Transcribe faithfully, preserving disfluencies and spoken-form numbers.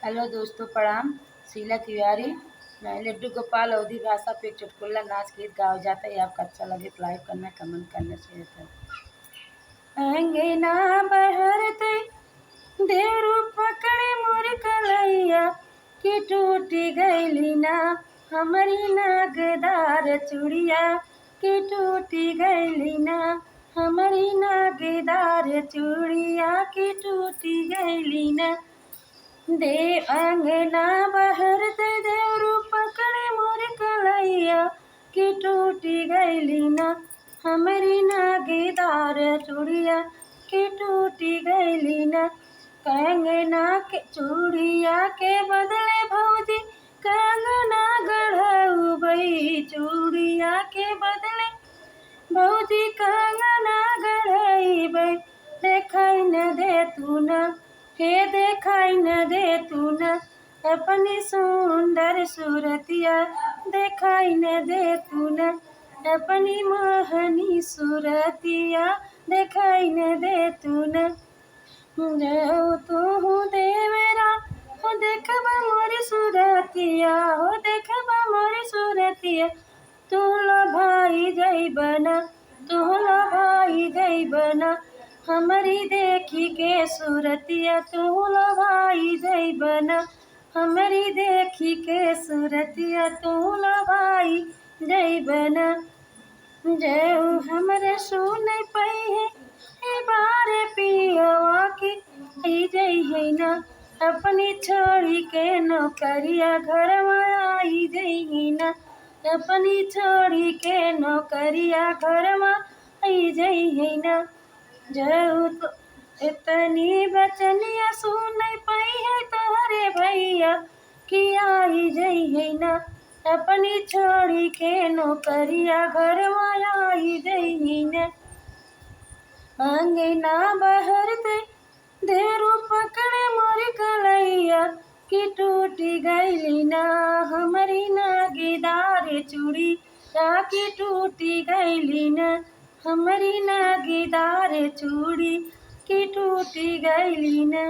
हेलो दोस्तों, प्रणाम। शीला तिवारी। मैं लड्डू गोपाल अवधी भाषा पे एक चुटकुला नाच गीत गाओ जाता है। आपका अच्छा लगे तो like करना, comment करना, share करना। अंगना बहरते देवरू पकड़े मोर कलैया कि टूटी गइली ना हमरी नागदार चूड़िया, कि टूटी गइली ना हमरी नागदार चूड़िया, कि टूटी गइली ना। दे अंगना बहरते देवरू पकड़े मोर कलैया कि टूटी गइली ना हमरी नागदार चूड़िया, कि टूटी गइली ना। कंगना के चूड़िया के बदले भौजी कंगना गढ़उबई, चूड़िया के बदले भौजी कंगना गढ़उबई। देखाई न दे तू ना, हे देखाई न दे तू ना अपनी सुंदर सूरतिया, देखाई न दे तू ना अपनी मोहनी सूरतिया, देखाई न दे तू ना। जाओ तू हो देवरा, हो देखबा मोर सूरतिया, हो देखबा मोर सूरतिया, तू लोभाई जइबना, तू लोभाई जइबना हमरी देखी के सूरतिया, तू लोभाई जइबना हमरी देखी के सूरतिया, तू लोभाई जइबना। जऊ हमरे सुन पइहे ए बारे पियवा के आई जइहे ना, अपनी छोड़ी के नौकरिया घरवा आई जइहे ना, अपनी छोड़ी के नौकरिया घरवा आई जइहे ना। जऊ तो इतनी बचनिया सुन पइहे तोहरे भैया कि आई जइहे ना, अपनी छोड़ी के नौकरिया घरवा आई जइहे ना। अंगना बहरते देवरू पकड़े मोर कलैया कि टूटी गइली ना हमरी नागीदार चूड़ी, या कि टूटी गइली ना हमरी नागीदार चूड़ी, कि टूटी गइली ना।